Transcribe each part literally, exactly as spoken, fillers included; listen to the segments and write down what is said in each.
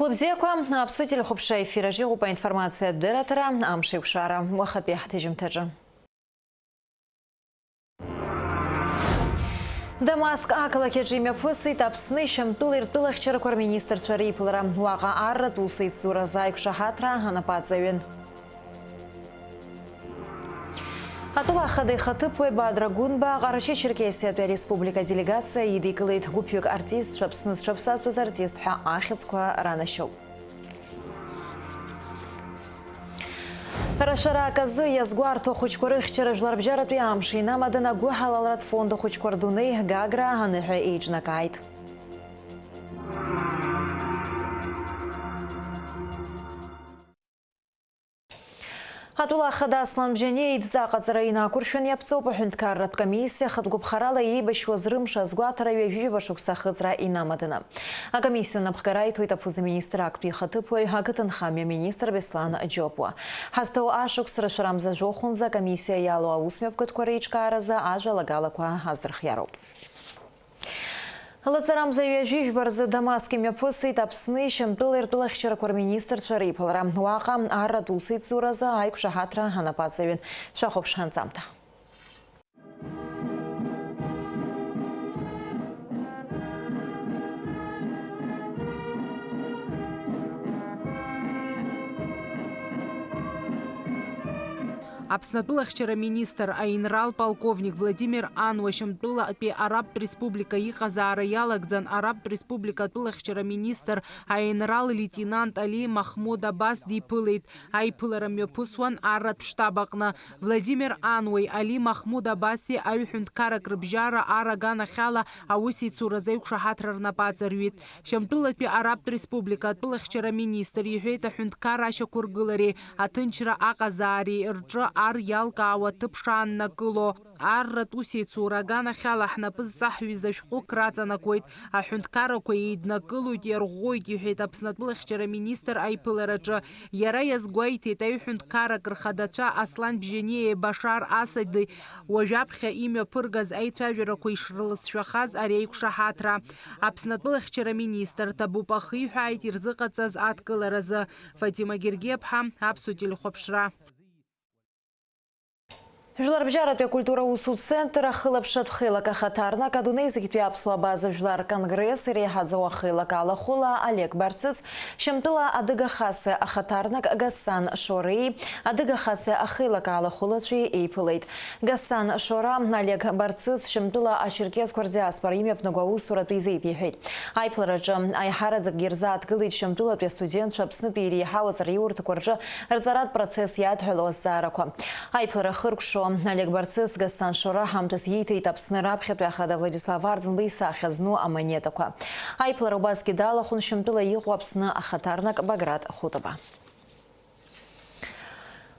Хәлыбзиақәа, Аԥсуа телехәаԥшра ефир аҿы иҟоуп аинформациатә дырраҭара, амш еиқәшара, уахатәи ҳҭыжьымҭаҿы. Дамаск ақалақь аҿы имҩаԥысит Аԥсни Шьамтәыла иртәылахьчарақәа рминистрцәа реиԥылара. Уаҟа арратә усеицуразы аиқәшаҳаҭра анапаҵаҩын. Атәыла ахада ихаҭыԥуаҩ Бадра Гәынба Ҟарачы-Черкесиатәи ареспублика аделегациа идикылеит. Гәыԥҩык артистцәа, Аԥсны зҽаԥсазтәыз артист ҳәа ахьӡқәа ранашьоуп. Рашәарак азы иазгәарҭо ахәыҷқәа рыхьчара жәларбжьаратәи амш инамаданы агәыҳалалратә фонд ахәыҷқәа рдунеи Гагра аныҳәа еиҿнакааит. Атәыла ахада Аслан Бжьаниа идҵа аҟаҵара инақәыршәаны иаԥҵоуп аҳәынҭқарратә комиссиа, хатә гәаԥхарала еибашьуаз рымш азгәаҭара ҩажәижәаба шықәса ахыҵра инамаданы. Акомиссиа напхгара иҭоит аԥыза-министр актәи ихаҭыԥуаҩ, ақыҭанхамҩа аминистр Беслан Џьопуа. Ҳазҭоу ашықәс рашәарамза жәохәынӡа акомиссиа иалоу аусмҩаԥгатәқәа реиҿкааразы ажәалагалақәа аздырхиароуп. Лаҵарамза ҩажәи жәба рзы Дамаск имҩаԥысит Аԥсни Шьамтәыла иртәылахьчарақәа рминистрцәа реиԥылара. Уаҟа арратә усеицуразы аиқәшаҳаҭра анапаҵаҩын. Шәахәаԥш ҳанҵамҭа. Аԥсны атәылахьчара министр аинрал полковник Владимир Ануа Шьамтәылатәи Арабтә Республика иҟазаара иалагӡан Арабтә Республика атәылахьчара министр аинрал леитенант Али Маҳмуд Абас диԥылеит. Аиԥылара мҩаԥысуан арратә штаб аҟны. Владимир Ануеи Али Маҳмуд Абаси аҩ ҳәынҭқаррак рыбжьара ар аганахьала аусеицуразы аиқәшаҳаҭра рнапы аҵарҩит. Шьамтәылатәи Арабтә Республика атәылахьчара министр иҳәеит аҳәынҭқарра ашьақәыргылареи аҭынчра аҟазаареи рҿы ар иалкаауа аҭыԥ шааннакыло. Арратә усеицура аганахьала ҳнапы зҵаҳҩыз ашәҟәык раҵанакуеит, аҳәынҭқаррақәа еиднакылоит, иарӷәӷәоит, иҳәеит Аԥсны атәылахьчара министр аиԥылараҿы. Иара иазгәеиҭеит, аҩ ҳәынҭқаррак рхадацәа Аслан Бжьаниеи Башар Асади уажәаԥхьа имҩаԥыргаз аицәажәарақәа ишрылацәшәахаз ари аиқәшаҳаҭра. Аԥсны атәылахьчара министр Ҭабуп ахиҳәааит ирзыҟаҵаз адкыларазы. Фатима Гергиаԥҳа, Аԥсуа телехәаԥшра. Жәларбжьаратәи акультура усу центр ахылаԥшратә хеилак ахаҭарнак, адунеи зегьтәи аԥсуа абаза жәлар конгресс иреиҳаӡоу ахеилак алахәыла Олег Барцыц, Шьамтәыла Адыга Хасиа ахаҭарнак Гасан Шореи, Адыга Хасиа ахеилак алахәылацәеи еиԥылеит. Гасан Шора, Олег Барцыц Шьамтәыла ачерқьесқәа рдиаспора имҩаԥнаго аусуратә изеиҭеиҳәеит. Аиԥылараҿы аиҳараӡакгьы ирзааҭгылеит Шьамтәылатәи астудентцәа Аԥснытәи иреиҳау аҵараиурҭақәа рҿы рҵаратә процесс иадҳәалоу азҵаарақәа. Аиԥылара ахыркәшо Олег Барцыц Гасан Шора ҳамҭас ииҭеит Аԥсны раԥхьатәи ахада Владислав Арӡынба исахьа зну амонетақәа. Аиԥылара убасгьы далахәын Шьамтәыла иҟоу Аԥсны ахаҭарнак Баграт Хәытаба.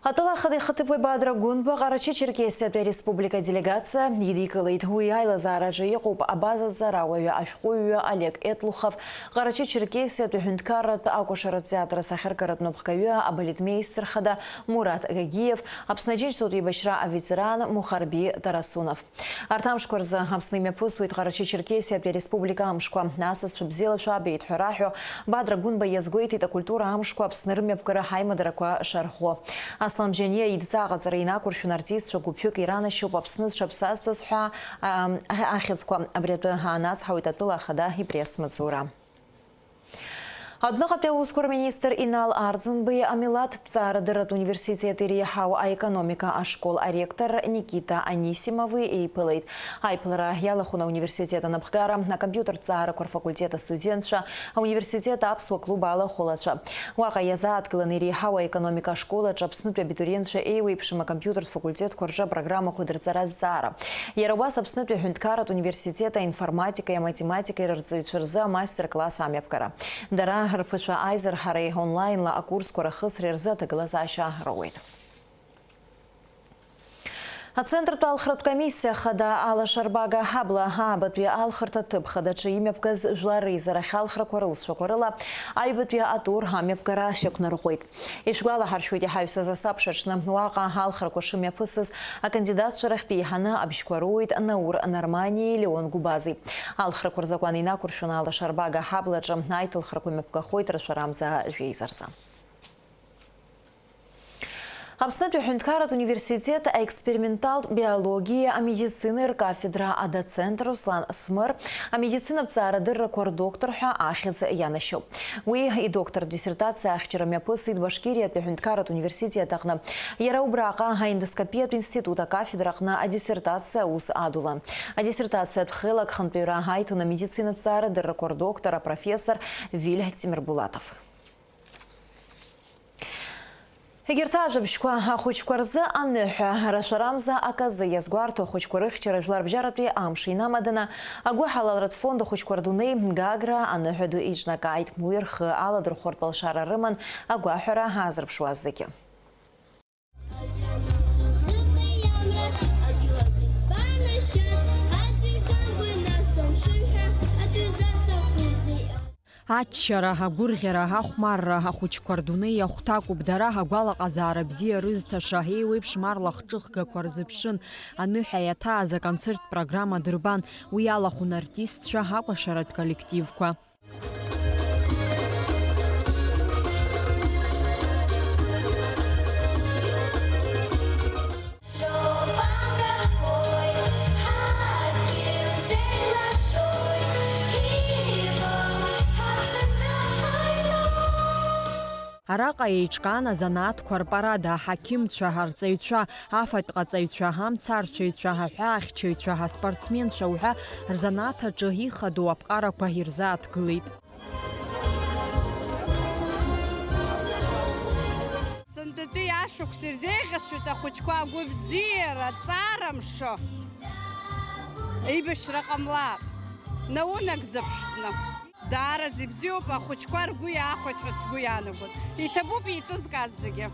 Атәыла ахада ихаҭыԥуаҩ Бадра Гәынба Ҟарачы-Черкесиатәи ареспублика аделегациа идикылеит. Уи аилазаараҿы иҟоуп абаза ҵарауаҩы, ашәҟәыҩҩы Олег Етлухов, Ҟарачы-Черкесиатәи ҳәынҭқарратә акәашаратә театр асахьаркыратә напхгаҩы, абалетмеистер хада Мураҭ Гагиев, Аԥсны Аџьынџьтәылатә еибашьра аветеран Мухарби Тарасунов. Арҭ амшқәа рзы Аԥсны имҩаԥысуеит Ҟарачы-Черкесиатәи ареспублика амшқәа. Асасцәа бзиала шәаабеит ҳәа раҳәо, Бадра Гәынба иазгәеиҭеит акультура амшқәа Аԥсны рымҩаԥгара ҳаимадарақәа шарӷәӷәо. Аслан Бжьаниа идҵа аҟаҵара инақәыршәаны артистцәа гәыԥҩык иранашьоуп Аԥсны зҽаԥсазтәыз ҳәа, ам, ахьӡқәа. Абри атәы аанацҳауеит атәыла ахада ипресс-маҵзура. Адәныҟатәи аусқәа рминистр Инал Арӡынбеи амилаҭтә ҵаарадырратә университет иреиҳау аекономика ашкол аректор Никита Анисимови еиԥылеит. Аиԥылара иалахәын ауниверситет анапхгара, акомпиутертә ҵаарақәа рфакультет астудентцәа, ауниверситет аԥсуа клуб алахәылацәа. Уаҟа иазааҭгыланы иреиҳау аекономика ашкол аҿы Аԥснытәи абитуриентцәа еиуеиԥшым акомпиутертә факультетқәа рҿы апрограммақәа дырҵара азҵаара. Иара убас Аԥснытәи аҳәынҭқарратә университет аинформатикеи аматематикеи рырҵаҩцәа рзы амастер-класс амҩаԥгара. Дара рԥышәа аизырҳареи онлаинла акурсқәа рахысреи рзы аҭагылазаашьа роуеит. Ацентртә алхратә комиссиа хада алашарбага аҳабла аабатәи алхырҭа ҭыԥ хадаҿы имҩаԥгаз жәлар реизарахь алхрақәа рылҵшәақәа рыла аҩбатәи атур амҩаԥгара шьақәнарӷәӷәеит. Ишәгәалаҳаршәоит, иҳаҩсыз асабша аҽны уаҟа алхрақәа шымҩаԥысыз акандидатцәа рахьтә еиҳаны абжьқәа роуеит Наур Нарманиеи Леон Гәыбази. Алхрақәа рзакәан инақәыршәаны алашарбага аҳаблаҿы аиҭылхрақәа мҩаԥгахоит рашәарамза жәеиза рзы. Аԥснытәи аҳәынҭқарратә университет аексперименталтә биологиеи амедицинеи ркафедра адоцент Руслан Смыр амедицинатә ҵаарадыррақәа рдоктор ҳәа ахьӡ ианашьоуп. Уи идоктортә диссертациа ахьчара мҩаԥысит Башкириатәи аҳәынҭқарратә университет аҟны. Иара убраҟа аендоскопиатә институт акафедра аҟны адиссертациа аус адулан. Адиссертациатә хеилак хантәаҩра аиҭон амедицинатә ҵаарадыррақәа рдоктор, апрофессор Виль Тимирбулатов. Егьырҭ ажәабжьқәа ахәыҷқәа рзы аныҳәа, рашәарамза аказы иазгәарҭо ахәыҷқәа рыхьчара жәларбжьаратәи амш инамаданы, агәыҳалалратә фонд ахәыҷқәа рдунеи Гагра аныҳәа ду иҿнакааит. Уи рхы аладырхәыртә алшара рыман агәаҳәара аазырԥшуаз зегьы. Аччара, агәырӷьара, ахәмарра, ахәыҷқәа рдунеи иахәҭакуп, дара агәалаҟазаара бзиа рызҭаша, еиуеиԥшым арлахҿыхгақәа рзыԥшын, аныҳәа иаҭааз аконцерттә программа дырбан, уи алахәын артистцәа, акәашаратә коллективқәа. Араҟа еиҿкаан азанааҭқәа рпарада, аҳақьымцәа, арҵаҩцәа, афатә ҟаҵаҩцәа, амцарцәаҩцәа, аҳәаахьчаҩцәа, аспортсменцәа уҳәа рзанааҭ аҿы ихадоу аԥҟарақәа ирзааҭгылеит. Сынтәатәи ашықәс ирзеиӷьасшьоит ахәыҷқәа агәабзиара, аҵара мшо. Еибашьра ҟамлар, наунагӡа ԥштәны. Даараӡа ибзиоуп, ахәыҷқәа ргәы иаахәеит ҳәа сгәы иаанагоит. Иҭабуп еиҿызкааз зегьы.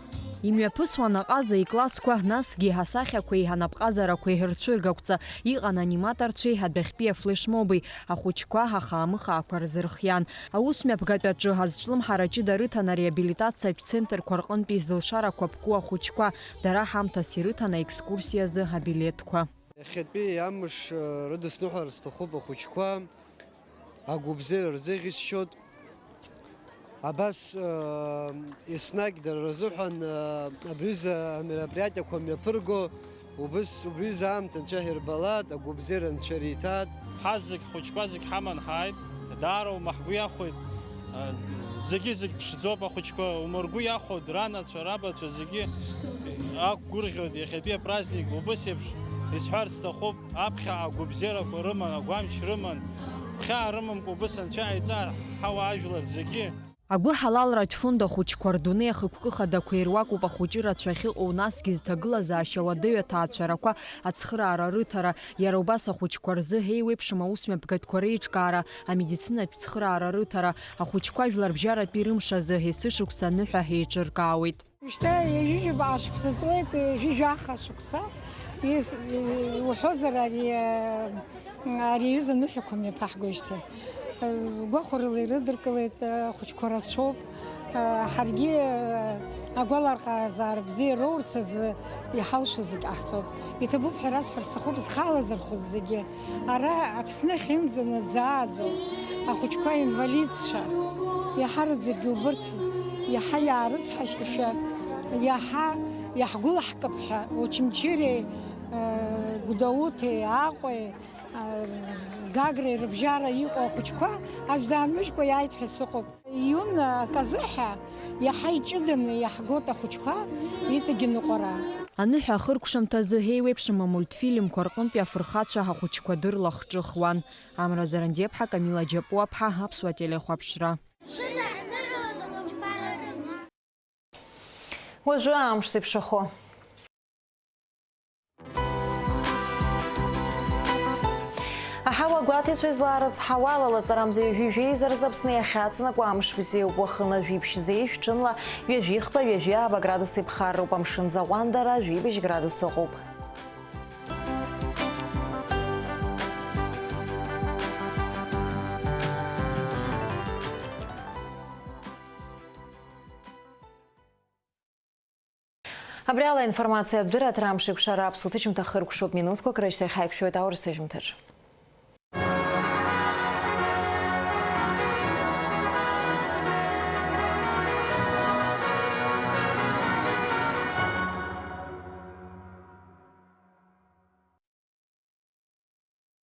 Имҩаԥысуан аҟаза иклассқәа, насгьы асахьақәеи анапҟазарақәеи рцәыргақәҵа, иҟан аниматорцәеи адәахьтәи афлешмоби, ахәыҷқәа ахаамыхаақәа рзырхиан. Аусмҩаԥгатә аҿы азҿлымҳара ҷыда рыҭан ареабилитациатә центрқәа рҟынтәи зылшарақәа ԥку ахәыҷқәа, дара ҳамҭас ирыҭан аекскурсиа азы абилеҭқәа. Иахьатәи амш, э, рыдысныҳәар сҭахуп ахәыҷқәа. Агәыбзиара рзеиӷьысшьоит. Абас, э, еснагь дара рзыҳәан, э, абри аҩыза амероприатиақәа мҩаԥырго, убыс, убри аҩыза аамҭа анцәа ҳирбалааит, агәыбзиара анцәа риҭааит. Ҳа зегь хәыҷқәа зегь ҳаман ҳааит, даара ума ҳгәы иахәеит, э, зегьы-зегь ԥшӡоуп ахәыҷқәа, ума ргәы иахәоит, ранацәа, рабацәа зегьы ақәгәырӷьоит иахьатәи апраздник, убыс еиԥш исҳәарц сҭахуп. Аԥхьаҟа агәабзиарақәа рыман, агәамч рыман, хьаа рымамкәа убыс анцәа иааиҵаа ҳауаажәлар зегьы. Агәыҳалалратә фонд ахәыҷқәа рдунеи ахықәкы хадақәа ируакуп ахәыҷы рацәа ахьыҟоу, насгьы зҭагылазаашьа уадаҩу аҭаацәарақәа ацхыраара рыҭара, иара убас ахәыҷқәа рзы еиуеиԥшым аусмҩаԥгатәқәа реиҿкаара, амедицинатә цхыраара рыҭара, ахәыҷқәа жәларбжьаратәи рымш азы есышықәса аныҳәа еиҿыркаауеит. Шьҭа ҩажәижәаба шықәса ҵуеит, ҩажәи жәаха шықәса. Ис-, уҳәозар, ари, ари аҩыза аныҳәақәа мҩаԥаҳгоижьҭеи. Гәахәарыла ирыдыркылеит, ахәыҷқәа рацәоуп. Ҳаргьы агәаларҟазаара бзиа роурц азы иҳалшо зегь ҟаҳҵоит. Иҭабуп ҳәа расҳәар сҭахуп, зхала зырхәыз зегьы. Ара Аԥсны ахьынӡанаӡааӡо ахәыҷқәа инвалидцәа, иаҳараӡакгьы убырҭ иаҳа иаарыцҳашьашәа, иаҳа иаҳгәылаҳкып ҳәа, Очамчыреи, э, Гәдоуҭеи, Аҟәеи, э, Гагреи рыбжьара иҟоу ахәыҷқәа аӡә даанмыжькәа иааит ҳәа сыҟоуп. Июн аказы ҳәа иаҳа иҷыданы иаҳгоит ахәыҷқәа иҵегьы ныҟәара. Аныҳәа ахыркәшамҭазы еиуеиԥшым амультфильмқәа рҟынтәи афырхацәа ахәыҷқәа дырлахҿыхуан. Амра Зарандиаԥҳа, Камила Џьапуаԥҳа, Аԥсуа телехәаԥшра. Уажәы амш зеиԥшрахо. Аҳауа гәаҭеицәа излааразҳауа алалаҵарамза ҩажәи жәеиза рзы Аԥсны иахьаҵанакуа амш бзиоуп, уахынла жәиԥшь зеижә, ҽынла ҩажәихԥа, ҩажәи ааба градус еиԥхарроуп, амшын заҟәандара жәибжь градус ыҟоуп. Абри ала аинформациатә дырраҭара амш еиқәшара аԥсуа ҭыжьымҭа хыркәшоуп, минуҭқәак рышьҭахь ҳаиқәшәоит аурыс ҭыжьымҭаҿ.